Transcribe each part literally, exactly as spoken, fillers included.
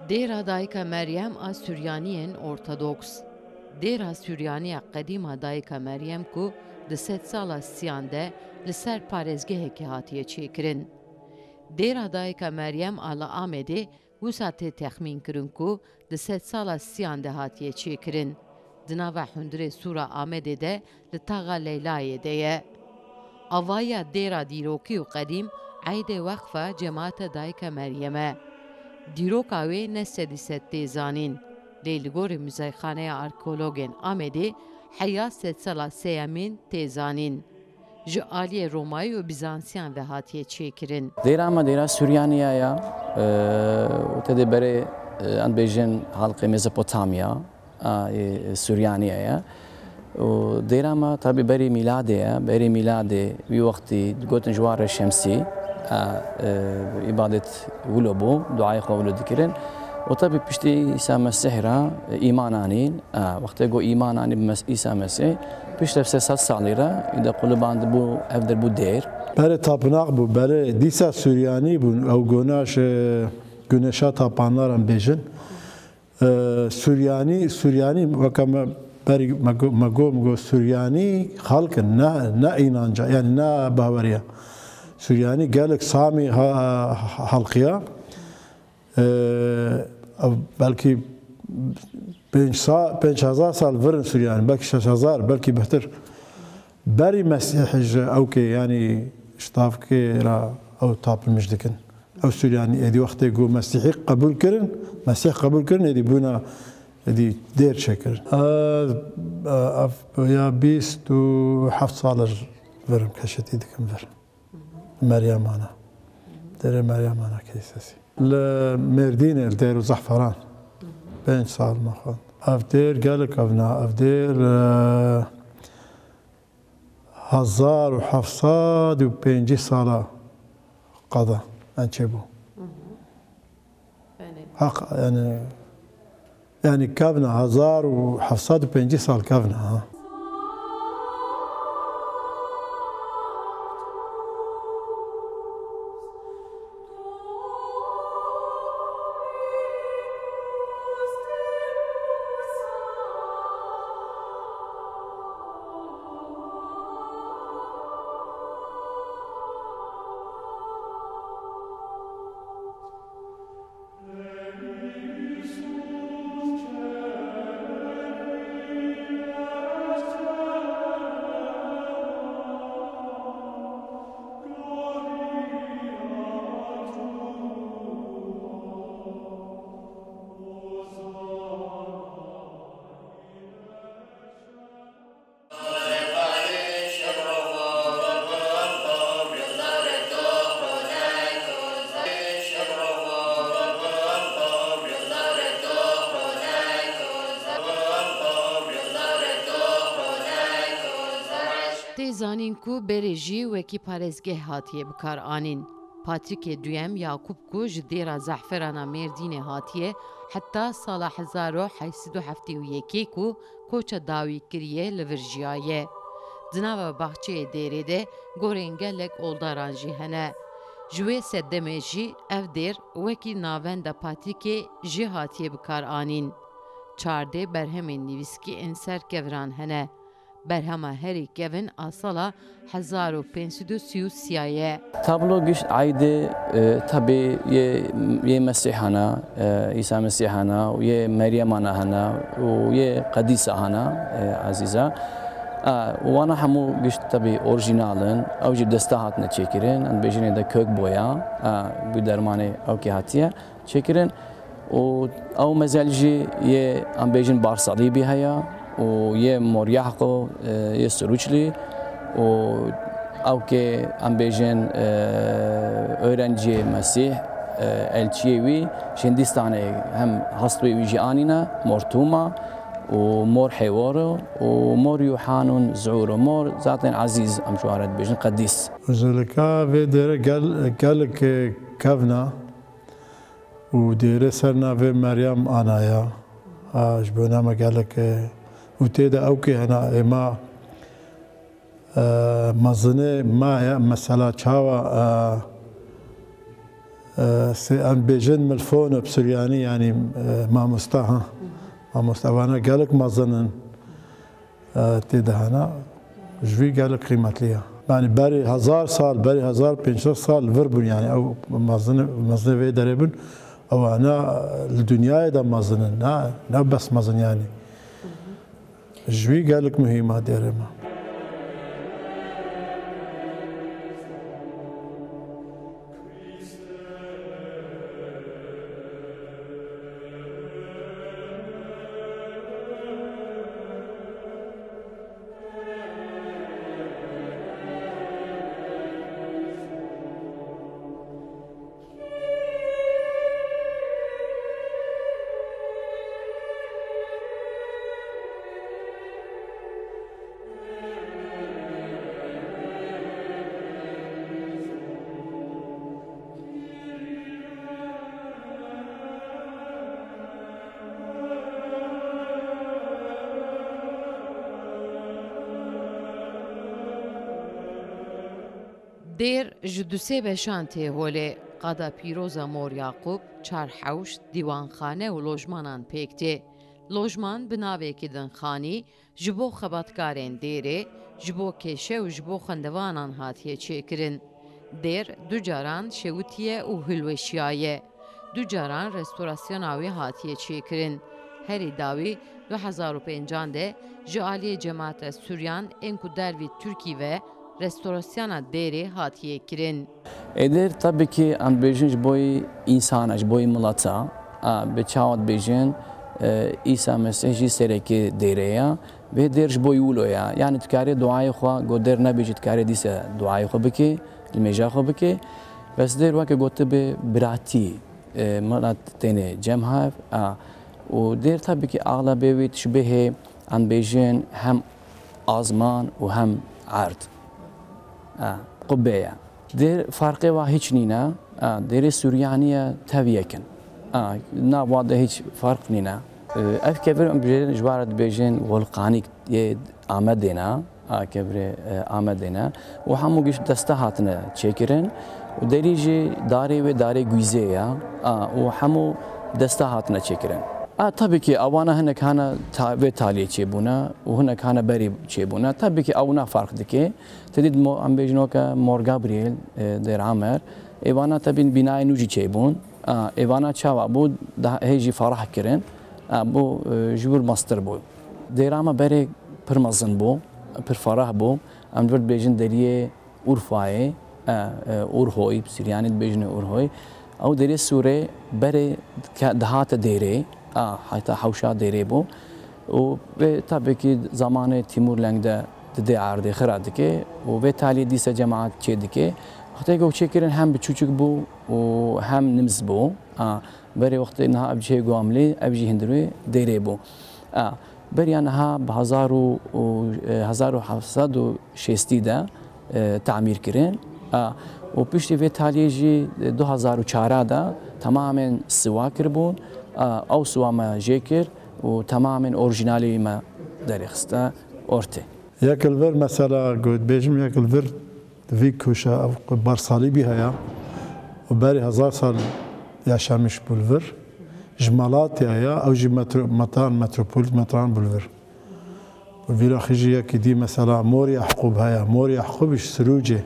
Dêra Dayika Meryem a Suryaniyên Ortodoks. Dêra Suryaniya qedîm a Dayika Meryem ku di sedsala siyan de li ser parêzgehekê hatiye çêkirin. Dêra Dayika Meryem a li Amedê wisa tê texmînkirin ku di sedsala siyan de hatiye çêkirin. Di nava hundirê Sûra Amedê de li taxa Leylayê de ye. Avahiya dêra dîrokî û qedîm eydê weqfa Cemaate Dayika Meryem e. Dîroka wê ne sedî sed tê zanîn, lê li gorî Muzeyxaneya Arkeologên Amedê heya sedsala sêyemîn tê zanîn. Ji aliyê Romayî û Bîzansiyan ve hatiye çêkirin. Dêra me dêra Suryaniya ye, e, û tê de berê, e, em bêjin halqê Mezopotamya, a, e, Suryaniya ye. Û dêra me tabî berî mîladê ye, berî mîladê wî wextî digotin ji ware şemsî, a, e, îbadet wilo bû, duayê xwe wilo dikirin. Û tabî piştî Îsa Mesîh re, e, îman anîn. A, wextê ku îman anî bi Mes-, Îsa Mesîh, pişt ev sê sed salî re, îde qulibandibû, ev der bû dêr. Berê tapinaq bû, berê dîsa Suryanî bûn, ew gona ji Güneşa tapanlar em bêjin. E, Suryanî, Suryanî, weke me berî me go-, me got, me got, Suryanî xelk in, ne, ne înanca, yani ne baweriya. Suryanî gelek Samî ha-, ha-, halqiya. Ee, ev belkî pênc sa-, pênc hezar sal vir in Suryanî, belkî şeş hezar, belkî bêhtir. Berî Mesîhê ji ewkê, yanî ji tavkê re ew tapilmij dikin. Ew Suryanî êdî wextê ku Mesîhî qebûl kirin, Mesîh qebûl kirin, êdî bûna, êdî dêr çêkirin. Ev, ev ya bîst û heft sal e vir im, keşetî dikim vir. Meryemana. Dêrê Meryemana Keysesî. Li Mêrdînê, li Dêr û Zehferan. Pênc sal me xwend. Ev dêr gelek kevna. Ev dêr, e, hezar û heft sed û pêncî sala qada en çêbû. Heq, yani, yani kevna hezar û heft sed û pêncî sal kevna, ha. Tê zanîn ku berê jî wekî parêzgeh hatiye bikaranîn. Patrîkê Duyem Yakûb ku ji dêra Zehferana Mêrdînê hatiye, heta sala hezar û heşt sed û heftê û yekê ku koça dawî kiriye, li vir jiyaye. Di nava baxçeyê dêrê de gorên gelek oldaran jî hene. Ji wê sedemê jî ev dêr wekî navenda patrîkê jî hatiye bikaranîn. Çardeh berhemên nivîskî ên ser keviran hene. Berhema herî kevin a sala hezar û pênc sed û sî û sê ye. Tablo gişt eydê, e, tabê yê, yê Mesîhana, e, Îsa Mesîhana û yê Meryemana hana û yê Qedîsa hana, e, Ezîza. A, wana hemû gişt tabî orjînal in. Ew jî desta hatine çêkirin. Em bêjinê de kök boya, a, bi dermanê ewkê hatiye çêkirin. Û ew mezel jî yê, em bêjin, Barsalîbî heye û yê Moryahqo, e, yê Sirûçlî û ewkê, em bêjin, e, öğrenciyê Mesîh, e, elçiyê wî ji Hindistanê hem hestwê wî jî anîne, Mor Tûma û Mor Hêworo û Mor Yuhanûn Zûro, Mor zaten Ezîz em ji wan re dibêjin, Qedîs. Özellikle vê dere gel-, gelek kevna. Û dêrê ser navê Meryem Ana ya. A, ji bona me gelek, e, û tê de ewkê hene, ê ma, e, mezinê ma ye, mesela çawa, e, E, sê em bêjin milfon bi Suryanî, yanî, e, mamosta, ha. Mamosta, evana gelek mezin in. E, tê de hene, ji vî gelek qîmetli ye. Yanî berî hezar sal, berî hezar pênc sed sal li vir bûn, yanî ew mezin, mezinê vê derê bûn. Ewana li dinyayê de mezin in, ne, ne bes mezin yanî. Ji vî gelek muhîm e dêrê me. Dêr ji du sê beşan tê holê, qada pîroza Mor Yaqûb, çar hewş, dîwanxane û lojmanan pêk tê. Lojman bi navekî din xanî, ji bo xebatkarên dêrê, ji bo kêşe û ji bo xwendevanan hatiye çêkirin. Dêr du caran şewitiye û hilweşiyaye. Du caran restorasyona wê hatiye çêkirin. Herî dawî du hezar û pêncan de ji aliyê cemaeta Suryan ên ku dervî Tirkî ve restorasyona dêrê hatiye kirin. Êdir tabii ki em dibêjin ji bo yî însana, ji bo yî mileta, a, bi çawa dibêjin, e, Îsa Mesîh jî serekê dêrê ye. Vê dêr ji bo yî wilo ye. Yanî dikarê duayê xwe, go dêr nebêjî, dikarê dîse duayê xwe bike, limêja xwe bike. Bes dêr weke gotibe biratî, e, milet têne cem hev, a, û dêr tabii ki axlebê wî tişbihê em dibêjin hem azman û hem erd. A, qubbe ye. Dêr farqê wa hiç nîne. A, dêrê Suryanî ye, tev yek in. A, nav wa de hiç farq nîne. E, ev kevir em dibêjin, ji wa re dibêjin Volkanîk yê Amedê ne. A, kevirê, e, Amedê ne. Û hemû giş deste hatine çêkirin. Û derî jî darê wê darê guîzê ye. A, û hemû deste hatine çêkirin. A, tabii ki ewana hinek hane ta-, vê taliyê çêbûne û hinek hane berî çêbûne. Tabii ki ewna farq dike. Tedî mo-, em bêjin weke Mor Gabriel, e, Dêr Amer. Êvana tabii bînayê nû jî çêbûn. A, êvana çawa bû? Daha hê jî ferah kirin. A, bû, e, ji wir mestir bû. Dêra me berê pir mezin bû, pir ferah bû. Em li vir dibêjin deriyê Urfayê, e, e, Urhoy, bi Siryanî dibêjin Urhoy. Ew derê Sûrê berê ke-, dihate dêrê, a, heta hewşa dêrê bû. Û vê tabii ki zamanê Timur Leng de didê erdê xira dike û vê taliyê dîse cemaat çê dike. Wextê ku çêkirin hem biçûçik bû û hem nimz bû. A, berê wextê niha ev cihê Guamlî, ev jî hundirê dêrê bû. A, beriya niha bi hezar û, û, e, hezar û heft sed û şêstî de, e, tamîr kirin. A, û piştî vê taliyê jî, e, du hezar û çar de temamên siwa kiribûn. A, ew siwa me jê kir û temamên orîjinalê me derêxiste ortê. Yek li vir mesela got, bêjim yek li vir vî kuşa ev barsalîbî heye û berî hezar sal yaşamiş bû li vir. Ji Malatya ye, ew jî metro-, metan, metropolit metan bû li vir. Û vîra xî jî yekî dî mesela Mor Yaqûb heye. Mor Yaqûb ji Sirûcê,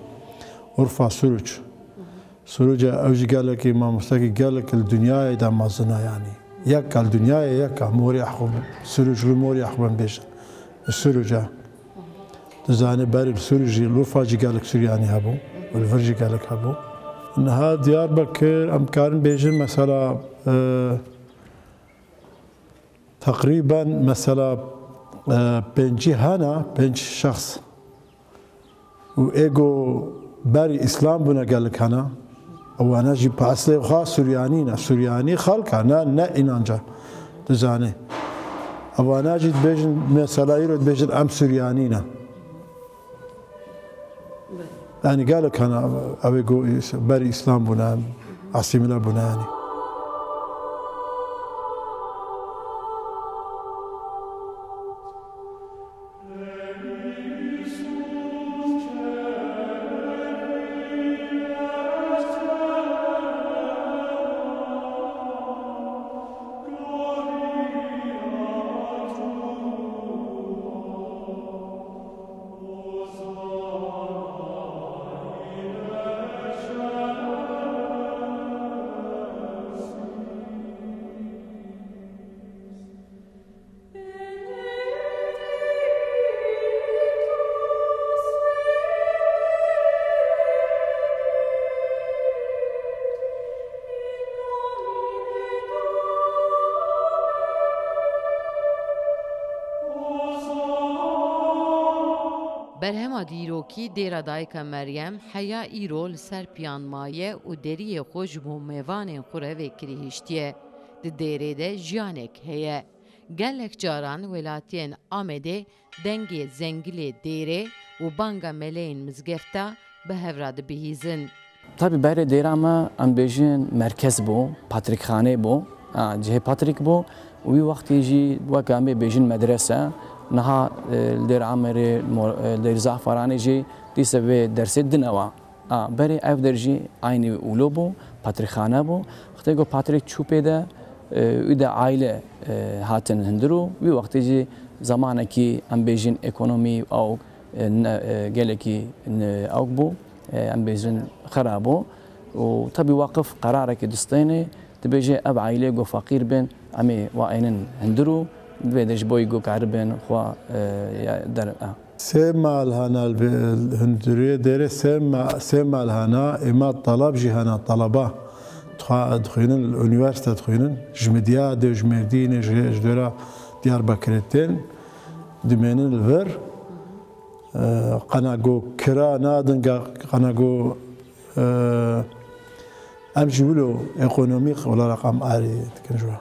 Urfa Sirûc. Sirûca ew jî gelekî mamostekî gelek li dinyayê de mezin e yanî. Yek e li dinyayê yek e. Mor Yaqûb, Sirûc li Mor Yaqûb em bêjin. Sirûca. Tu zanî berî li Sûrî jî, li Urfa jî gelek Suryanî hebû. Û li vir jî gelek hebû. Niha Diyarbekir em karin bêjin mesela, e, Teqrîben mesela, e, pêncî hene, pênc şexs. Û ê ku berî Îslam bûne gelek hene. Ewana jî bi eslê xwe Suryanî ne. Suryanî xelk e, ne, ne înanca. Tu zanî. Ewana jî dibêjin, mesela îro dibêjin em Suryanî ne. Yanî gelek hene ew ê ku berî Îslam bûne, asîmîle bûne yanî. Berhema dîrokî Dêra Dayika Meryem heya îro li ser piyan maye û deriyê xwe ji bo mêvanên xwe re vekirî hiştiye. Di dêrê de jiyanek heye. Gelek caran welatiyên Amedê dengê zengilê dêrê û banga meleyên mizgefta bi hev re dibihîzin. Tabî berê dêra me, em bêjin merkez bû, patrîkxanê bû, a, cihê patrîk bû û wî wextî jî weke em ê bêjin medrese, niha, e, li Dêr Amerê, Mo-, e, Dêr Zafaranê jî dîse vê dersê dinewa. A, berê ev der jî eynî wilo bû, patrîkxane bû. Wextê ku patrîk çû pê de, e, wî de aile, e, hatin hundir û wî wextê jî zemanekî em bêjin ekonomî ew, e, ne, e, gelekî ne ew bû, e, em bêjin xera bû. Û tabî waqif qerarekî distêne, dibêje ev aile ku feqîr bin, em ê wa ênin hundir û divê de ji bo ku karibin xwe, e, ya der, e. Sê mal hana li vê hundirê dêrê sê ma-, sê mal hana, êma talab jî hana, talaba. Dixwa-, dixwînin, li unîversîte dixwînin. Ji Midyadê, ji Mêrdînê, ji, ji dêra Diyarbekirê tên, dimênin li vir. E, qena go kira nadin, ga-, qena go, e, em jî wilo ekonomîk olarak em arê dikin ji we.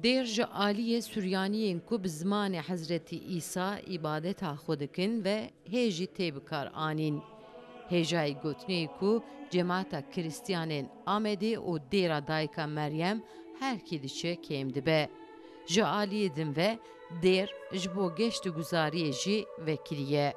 Dêr ji aliyê Suryaniyên ku bi zimanê Hezretî Îsa îbadeta xwe dikin ve hê jî tê bi kar anîn. Hêjayî gotinê ye ku cemaeta Krîstiyanên Amedê û Dêra Dayika Meryem her kî diçe kêm dibe. Ji aliyê din ve dêr ji bo geşt û guzariyê jî vekirî ye.